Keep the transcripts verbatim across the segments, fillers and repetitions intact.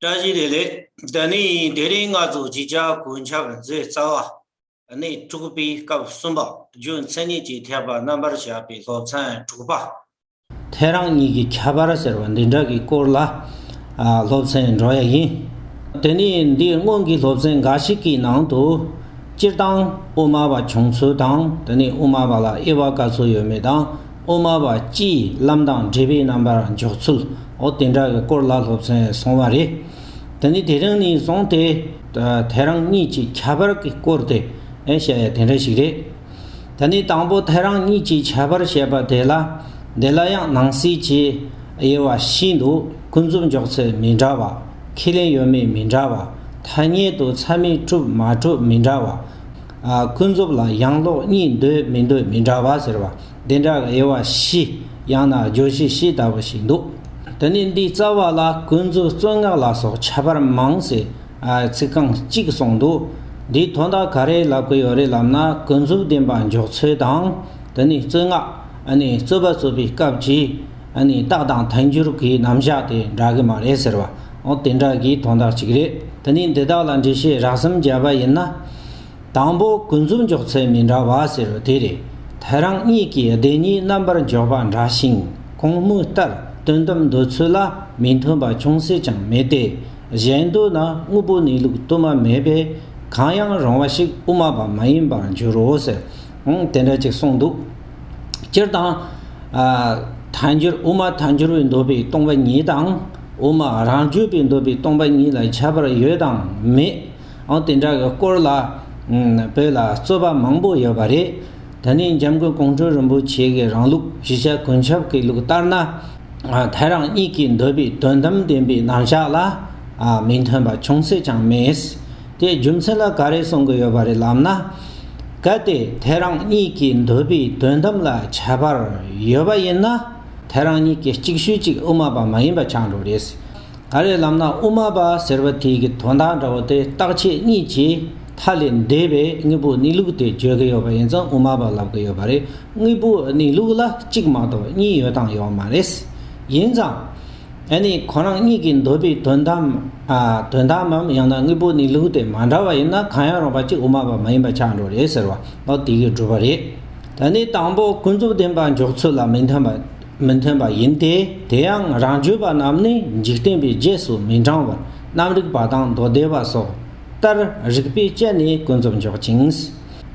བཀྲ་ཤིས་བདེ་ལེགས། ད་ནི་དེ་རིང་ང་ཚོ་གཅིག་ཆར་གོ་ཆ་བ་མཛོད་རྩ་བ། ད་ནི་དྲུག་པའི་སྐབས་གསུམ་པ། རྒྱུ་མཚན་ཉིད་ཀྱི་ཁྱད་པར་རྣམ་པར་བཞག་པའི་སློབ་ཚན་དྲུག་པ། ཐལ་རང་གཉིས་ཀྱི་ཁྱད་པར་ཟེར་བ་འདི་འདྲ་གི་སྐོར་ལ། ཨ། སློབ་ཚན་འགྲོ་ཡ་ཡིན། དེ་ནི་འདིའི་སྔོན་གྱི་སློབ་ཚན་འགའ་ཞིག་གི་ནང་དུ། སྤྱིར་བཏང་དབུ་མ་པ་བྱུང་ཚུལ་དང་། དེ་ནི་དབུ་མ་པ་ལ་དབྱེ་བ་ག་ཚོད་ཡོད་མེད་དང་། དབུ་མ་པ་སྤྱིའི་ལམ་དང་འབྲེལ་བའི་རྣམ་པར་འཇོག་ཚུལ། འོ་དེ་འདྲ་གི་སྐོར་ལ་སློབ་ཚན་སོང་བ་རེད། དེ་ནི་དེ་རིང་ནས་བཟུང་སྟེ། ཐལ་རང་གཉིས་ཀྱི་ཁྱད་པར་གྱི་སྐོར་དེ་བཤད་ཡ་དེ་འདྲ་ཞིག་རེད། དེ་ནི་དང་པོ་ཐལ་རང་གཉིས་ཀྱི་ཁྱད་པར་བཤད་པ་དེ་ལ། དེ་ལ་ཡང་ནང་གསེས་ཀྱི་དབྱེ་བ་བཞི་འདུག་ཀུན་རྫོབ་འཇོག་ཚུལ་མི་འདྲ་བ། ཁས་ལེན་ཡོད་མེད་མི་འདྲ་བ། ཐ་སྙད་དུ་ཚད་མས་གྲུབ་མ་གྲུབ་མི་འདྲ་བ། ཨ། ཀུན་རྫོབ་ལ་ཡང་ལོག་གཉིས་འདོད་མི་འདོད་མི་འདྲ་བ་ཟེར་བ། དེ་འདྲ་གི་དབྱེ་བ་བཞི། ཡང་ན་བརྗོད་གཞི་བཞི་ལྟ་བུ་ཞིག་འདུག་དེ་ནི་འདིའི་རྩ་བ་ལ་ཀུན་རྫོབ་བཙོན་སྔགས་ལ་སོགས་ཁྱད་པར་མང་ཟེར། ཨ། ཚིག་རྐང་གཅིག་གསུངས་འདུག་འདིའི་དོན་དག་ག་རེ་ལབ་ཀྱི་ཡོད་རེད་ལབ་ན། ཀུན་རྫོབ་བདེན་པ་འཇོག་ཚུལ་དང་། དེ་ནི་བཙོན་སྔགས། ཨ་ནི་རྩོད་པ་རྩོད་པའི་སྐབས་ཀྱི། ཨ་ནི་རྟགས་དང་ཐལ་འགྱུར་གྱི་རྣམ་གཞག་དེ་འདྲ་གི་མ་རེད་ཟེར་བ། འོ་དེ་འདྲ་གི་དོན་དག་ཅིག་རེད། དེ་ནི་འདི་དག་ལ་འགྲེལ་བཤད་རགས་ཙམ་བརྒྱབ་པ་ཡིན་ན། དང་པོ་ཀུན་རྫོབ་འཇོག་ཚུལ་མི་འདྲ་བ་ཟེར་བ་དེ་རེད། ཐལ་རང་གཉིས་ཀྱི་བདེན་གཉིས་རྣམ་པར་འཇོག་པ་འདྲ་ཞིང་། གོང་སྨོས་ལྟར་དོན་དམ་འདོད་ཚུལ་ལ་མི་མཐུན་པ་ཅུང་ཟད་ཀྱང་མེད་དེ། གཞན་དུ་ན་དངོས་པོ་གནས་ལུགས་དུ་མ་མེད་པས། གང་ཡང་རུང་བ་ཞིག་དབུ་མ་པ་མ་ཡིན་པར་འགྱུར་རོ་ཟེར། ཨང་། དེ་འདྲ་ཅིག་གསུངས་འདུག་སྤྱིར་བཏང་། ཨ། ཐལ་འགྱུར། དབུ་མ་ཐལ་འགྱུར་བས་འདོད་པའི་སྟོང་པ་ཉིད་དང་། དབུ་མ་རང་རྒྱུད་པས་འདོད་པའི་སྟོང་པ་ཉིད་ལ་ཁྱད་པར་ཡོད་དང་མེད། ཨང་། དེ་འདྲ་གི་སྐོར་ལ། ཨང་། བོད་ལ་རྩོད་པ་མང་པོ་ཡོད་པ་རེད། ད་ནི་འཇམ་མགོན་ཀོང་སྤྲུལ་རིན་པོ་ཆེ་གི་རང་ལུགས་གཞིས་ཆགས་ཀུན་ཁྱབ་ཀྱི་ལུགས་ལྟར་ན། ཨ། ཐལ་རང་གཉིས་ཀྱིས་འདོད་པའི་དོན་དམ་བདེན་པའི་རྣམ་གཞག་ལ། ཨ། མི་མཐུན་པ་ཅུང་ཟད་ཀྱང་མེད། དེ་རྒྱུ་མཚན་ལ་ག་རེ་གསུང་གི་ཡོད་པ་རེད་ལབ་ན། གལ་ཏེ་ཐལ་རང་གཉིས་ཀྱིས་འདོད་པའི་དོན་དམ་ལ་ཁྱད་པར་ཡོད་པ་ཡིན་ན། ཐལ་རང་གཉིས་ཀྱི་གཅིག་ཤོས་གཅིག་དབུ་མ་པ་མ་ཡིན་པ་ཆགས་འགྲོ་རེད། ག་རེ་ལབ་ན། དབུ་མ་པ་ཟེར་བ་དེ་གི་དོན་དག་འདྲ་བོ་དེ། རྟག་ཆད་གཉིས་ཀྱི་མཐའ་ལས་འདས་པའི་དངོས་པོ་གནས་ལུགས་དེ་བརྗོད་ཀྱི་ཡོད་པ་ཡིན་ཙང་དབུ་མ་པ་ལབ་ཀྱི་ཡོད་པ་རེད། དངོས་པོ་གནས་ལུགས་ལ་གཅིག་མ་གཏོགས་གཉིས་ཡོད་དང་ཡོད་མ་རེད། ཡིན་ཙང་། ཨ་ནི་ཁོ་རང་གཉིས་ཀྱིས་འདོད་པའི་དོན་དམ། ཨ། དོན་དམ་མམ་ཡང་ན་དངོས་པོ་གནས་ལུགས་དེ་མ་འདྲ་བ་ཡིན་ན། གང་ཡང་རུང་བ་གཅིག་དབུ་མ་པ་མ་ཡིན་པ་ཆགས་འགྲོ་རེད་ཟེར་བ། འོ་དེ་གིས་གྲུབ་པ་རེད། ད་ནི་དང་པོ་ཀུན་རྫོབ་བདེན་པ་འཇོག་ཚུལ་ལ་མི་མཐུན་པ། མི་མཐུན་པ་ཡིན་ཏེ། དེ་ཡང་རང་རྒྱུད་པ་རྣམས་ནི་འཇིག་རྟེན་པའི་རྗེས་སུ་མི་འབྲང་བར། རྣམ་རིག་པ་དང་མདོ་སྡེ་པ་སོགས་ལྟར་རིགས་པས་དཔྱད་ནས་ཀུན་རྫོབ་འཇོག་ཅིང་།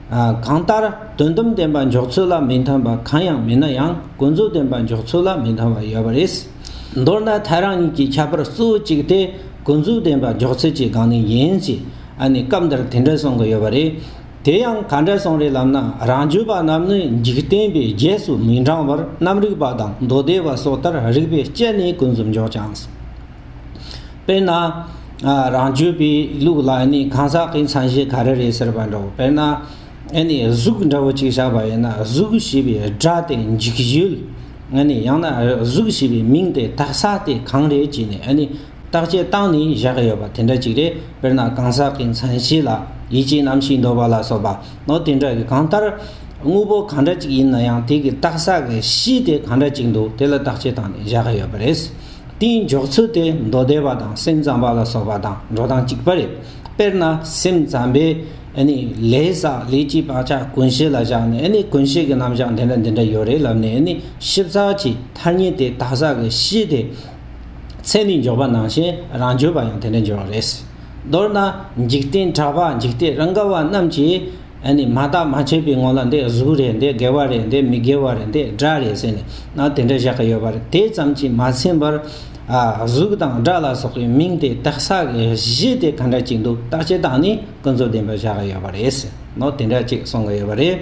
ཨ། གང་ལྟར་དོན་དམ་བདེན་པ་འཇོག་ཚུལ་ལ་མི་མཐུན་པ་གང་ཡང་མེད་ན་ཡང་། ཀུན་རྫོབ་བདེན་པ་འཇོག་ཚུལ་ལ་མི་མཐུན་པ་ཡོད་པ་རེད། མདོར་ན་ཐལ་རང་གཉིས་ཀྱི་ཁྱད་པར་གཙོ་བོ་གཅིག་དེ་ཀུན་རྫོབ་བདེན་པ་འཇོག་ཚུལ་གྱི་སྒང་ནས་ཡིན་ཞེས། ཨ་ནི་སྐབས་འདིར་དེ་འདྲ་གསུང་གི་ཡོད་པ་རེད། དེ་ཡང་ག་འདྲ་གསུངས་རེད་ལབ་ན། རང་རྒྱུད་པ་རྣམས་ནི་འཇིག་རྟེན་པའི་རྗེས་སུ་མི་འབྲང་བར། རྣམ་རིག་པ་དང་མདོ་སྡེ་པ་སོགས་ལྟར་རིགས་པས་དཔྱད་ནས་ཀུན་རྫོབ་འཇོག་ཅིང་། དཔེར་ན། ཨ། རང་རྒྱུད་པའི་ལུགས་ལ་ནི་གང་ཟག་གི་མཚན་གཞི་ག་རེ་རེད་ཟེར་བ་འདྲ་བོ། དཔེར་ན། ཨ་ནི་གཟུགས་འདྲ་བོ་གཅིག་བཞག་པ་ཡིན་ན། གཟུགས་ཞེས་པའི་སྒྲ་དེ་འཇིག་ཡུལ། ཨ་ནི་ཡང་ན་གཟུགས་ཞེས་པའི་མིང་དེ་བཏགས་ས་དེ་གང་རེད་ཅེས་ནས། ཨ་ནི་བརྟག་དཔྱད་བཏང་ནས་བཞག་གི་ཡོད་པ་དེ་འདྲ་ཅིག་རེད། དཔེར་ན་གང་ཟག་གི་མཚན་གཞི་ལ་ཡིད་ཀྱི་རྣམ་ཤེས་འདོད་པ་ལ་སོགས་པ། འོ་དེ་འདྲ་གི། གང་ལྟར་དངོས་པོ་གང་འདྲ་ཅིག་ཡིན་ན་ཡང་། དེ་གི་བཏགས་ས་གི་གཞི་དེ་གང་འདྲ་ཅིག་འདུག་དེ་ལ་བརྟག་དཔྱད་བཏང་ནས་བཞག་གི་ཡོད་པ་རེད། དེའི་འཇོག་ཚུལ་དེ་མདོ་སྡེ་པ་དང་སེམས་ཙམ་པ་ལ་སོགས་པ་དང་འགྲོ་སྟངས་གཅིག་པ་རེད། དཔེར་ན་སེམས་ཙམ་པས། ཨ་ནི་ལས་བསགས་ལས་ཀྱི་བག་ཆགས་ཀུན་གཞི་ལ་བཞག་ནས། ཨ་ནི་ཀུན་གཞི་གི་རྣམ་གཞག་འདི་འདྲ་འདི་འདྲ་ཡོད་རེད་ལབ་ནས། ཨ་ནི་ཞིབ་ཚགས་ཀྱིས་ཐ་སྙད་དེ་བཏགས་ས་གི་གཞི་དེ་ཚད་ནས་འཇོག་པ་ནང་བཞིན། རང་རྒྱུད་པ་ཡང་དེ་འདྲ་འཇོག་པ་རེད། མདོར་ན་འཇིག་རྟེན་གྲགས་པ། འཇིག་རྟེན་རང་ག་བ་རྣམས་ཀྱིས། ཨ་ནི་མ་བརྟགས་མ་དཔྱད་པའི་ངང་ལ། འདི་གཟུགས་རེད། འདི་དགེ་བ་རེད། འདི་མི་དགེ་བ་རེད། འདི་དགྲ་རེད་ཟེར་ནས་ནང་དེ་འདྲ་བཞག་གི་ཡོད་པ་རེད། དེ་ཙམ་གྱིས་མ་ཚིམ་པར། ཨ། གཟུགས་དང་དགྲ་ལ་སོགས་པའི་མིང་དེ་བཏགས་ས་གི་གཞི་དེ་ག་འདྲ་ཅིག་འདུག་བརྟག་དཔྱད་བཏང་ནས་ཀུན་རྫོབ་བདེན་པ་བཞག་གི་ཡོད་པ་རེད་ཟེར། ནོ་དེ་འདྲ་ཅིག་གསུང་གི་ཡོད་པ་རེད།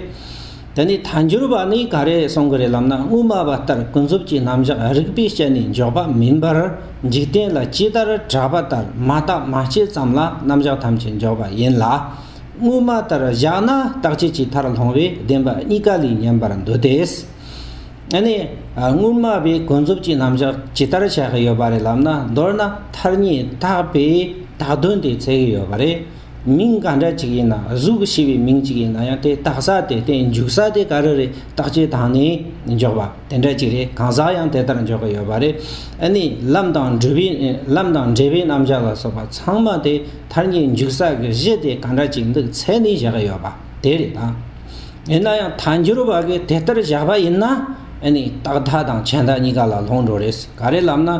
དེ་ནས་ཐལ་འགྱུར་བ་ནི་ག་རེ་གསུང་གི་རེད་ལབ་ན། དངོས་སྨྲ་བ་ལྟར་ཀུན་རྫོབ་ཀྱི་རྣམ་གཞག་རིགས་པས་དཔྱད་ནས་འཇོག་པ་མིན་པར། འཇིག་རྟེན་ལ་ཇི་ལྟར་གྲགས་པ་ལྟར་མ་བརྟགས་མ་དཔྱད་ཙམ་ལ་རྣམ་གཞག་ཐམས་ཅད་འཇོག་པ་ཡིན་ལ། དངོས་སྨྲ་ལྟར་བཞག་ན་བརྟག་དཔྱད་ཀྱི་མཐར་ལྷུང་བས་བདེན་པ་གཉིས་ཀ་ལས་ཉམས་པར་འདོད་དེ། ཨ་ནི་དངོས་སྨྲ་བས་ཀུན་རྫོབ་ཀྱི་རྣམ་གཞག་ཇི་ལྟར་བཞག་གི་ཡོད་པ་རེད་ལབ་ན། མདོར་ན་ཐ་སྙད་བཏགས་པའི་བཏགས་དོན་དེ་འཚོལ་གྱི་ཡོད་པ་རེད། མིང་ག་འདྲ་ཅིག་ཡིན་ན། གཟུགས་ཞེས་པའི་མིང་ཅིག་ཡིན་ན་ཡང་དེ་བཏགས་ས་དེ་དེ་འཇུག་ས་དེ་ག་རེ་རེད། བརྟག་དཔྱད་བཏང་ནས་འཇོག་པ་དེ་འདྲ་ཅིག་རེད། གང་ཟག་ཡང་དེ་ལྟར་འཇོག་གི་ཡོད་པ་རེད། ཨ་ནི་ལམ་དང་འབྲས་བུའི་ལམ་དང་འབྲས་བུའི་རྣམ་གཞག་ལ་སོགས་པ་ཚང་མ་དེ་ཐལ་འགྱུར་འཇུག་ས་གི་གཞི་དེ་ག་འདྲ་ཅིག་འདུག་འཚོལ་ནས་བཞག་གི་ཡོད་པ་དེ་རེད་ད། ཡིན་ན་ཡང་ཐལ་འགྱུར་བ་གིས་དེ་ལྟར་བཞག་པ་ཡིན་ན། ཨ་ནི་རྟག་མཐའ་དང་ཁྱད་མཐའ་གཉིས་ཀ་ལ་ལྷུང་འགྲོ་རེད། ག་རེ་ལབ་ན།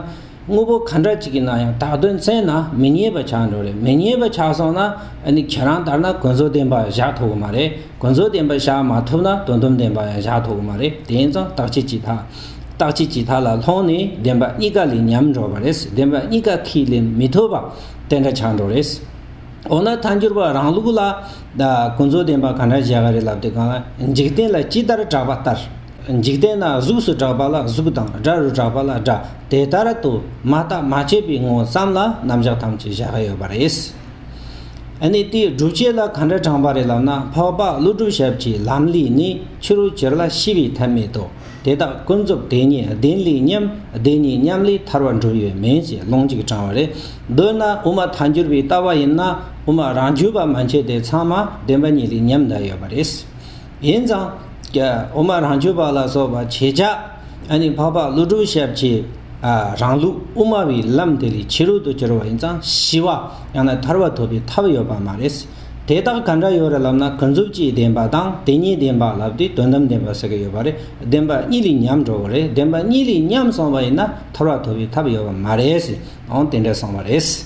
དངོས་པོ་ག་འདྲ་ཅིག་ཡིན་ན་ཡང་བཏགས་དོན་བཙལ་ན་མི་རྙེད་པ་ཆགས་འགྲོ་རེད། མི་རྙེད་པ་ཆགས་སོང་ན། ཨ་ནི་ཁྱེད་རང་ལྟར་ན་ཀུན་རྫོབ་བདེན་པ་བཞག་ཐུབ་ཀྱི་མ་རེད། ཀུན་རྫོབ་བདེན་པ་བཞག་མ་ཐུབ་ན་དོན་དམ་བདེན་པ་ཡང་བཞག་ཐུབ་ཀྱི་མ་རེད། དེ་ཡིན་ཙང་རྟག་དཔྱད་ཀྱི་མཐའ། རྟག་དཔྱད་ཀྱི་མཐའ་ལ་ལྷུང་ནས་བདེན་པ་གཉིས་ཀ་ལས་ཉམས་འགྲོ་བ་རེད། བདེན་པ་གཉིས་ཀ་ཁས་ལེན་མི་ཐུབ་པ་དེ་འདྲ་ཆགས་འགྲོ་རེད། འོ་ན་ཐལ་འགྱུར་བ་རང་ལུགས་ལ་ད་ཀུན་རྫོབ་བདེན་པ་ག་འདྲ་བཞག་གི་རེད་ལབ་དུས་སྒང་ལ། འཇིག་རྟེན་ལ་ཇི་ལྟར་གྲགས་པ་ལྟར། འཇིག་རྟེན་ན་གཟུགས་སུ་གྲགས་པ་ལ་གཟུགས་དང་། སྒྲ་རུ་གྲགས་པ་ལ་སྒྲ། དེ་ལྟར་དུ་མ་བརྟགས་མ་དཔྱད་པའི་ངོ་ཙམ་ལ་རྣམ་གཞག་ཐམས་ཅད་བཞག་གི་ཡོད་པ་རེད། ཨ་ནི་དེའི་སྒྲུབ་བྱེད་ལ་ག་འདྲ་དྲངས་པ་རེད་ལབ་ན། འཕགས་པ་ཀླུ་སྒྲུབ་ཞབས་ཀྱིས། ལམ་ལས་ནི་ཕྱི་རོལ་གྱུར་ལ་ཤེས་པའི་ཐབས་མེད་དོ། དེ་དག་ཀུན་རྫོབ་དེ་ཉིད་བདེན་ལས་ཉམས། བདེན་ཉིད་ཉམས་ལས་ཐར་བར་འགྲུབ་ཡོད་མིན་ཞེས་ལུང་གཅིག་དྲངས་པ་རེད། མདོར་ན་དབུ་མ་ཐལ་འགྱུར་བའི་ལྟ་བ་ཡིན་ན། དབུ་མ་རང་རྒྱུད་པ་མན་ཆད་དེ་ཚང་མ་བདེན་པ་གཉིས་ལས་ཉམས་བསྡད་ཡོད་པ་རེད། ཡིན་ཙང་། དབུ་མ་རང་རྒྱུད་པ་ལ་སོགས་པ་ཁྱེད་ཅག་ཨ་ནི་འཕགས་པ་ཀླུ་སྒྲུབ་ཞབས་ཀྱི་ཨ་རང་ལུགས་དབུ་མ་པའི་ལམ་དེ་ལས་ཕྱི་རོལ་དུ་གྱུར་པ་ཡིན་ཙང་ཞི་བ་ཡང་ན་ཐར་པ་ཐོབ་པའི་ཐབས་ཡོད་པ་མ་རེད། དེ་དག་ག་འདྲ་ཡོད་རེད་ལབ་ན། ཀུན་རྫོབ་ཀྱི་བདེན་པ་དང་དེ་ཉིད་བདེན་པ་ལབ་དུས་དོན་དམ་བདེན་པ་ཟེར་གྱི་ཡོད་པ་རེད། བདེན་པ་གཉིས་ལས་ཉམས་འགྲོ་བ་རེད། བདེན་པ་གཉིས་ལས་ཉམས་སོང་བ་ཡིན་ན་ཐར་པ་ཐོབ་པའི་ཐབས་ཡོད་པ་མ་རེད་ཟེར། འོང་དེ་འདྲ་གསུངས་པ་རེད།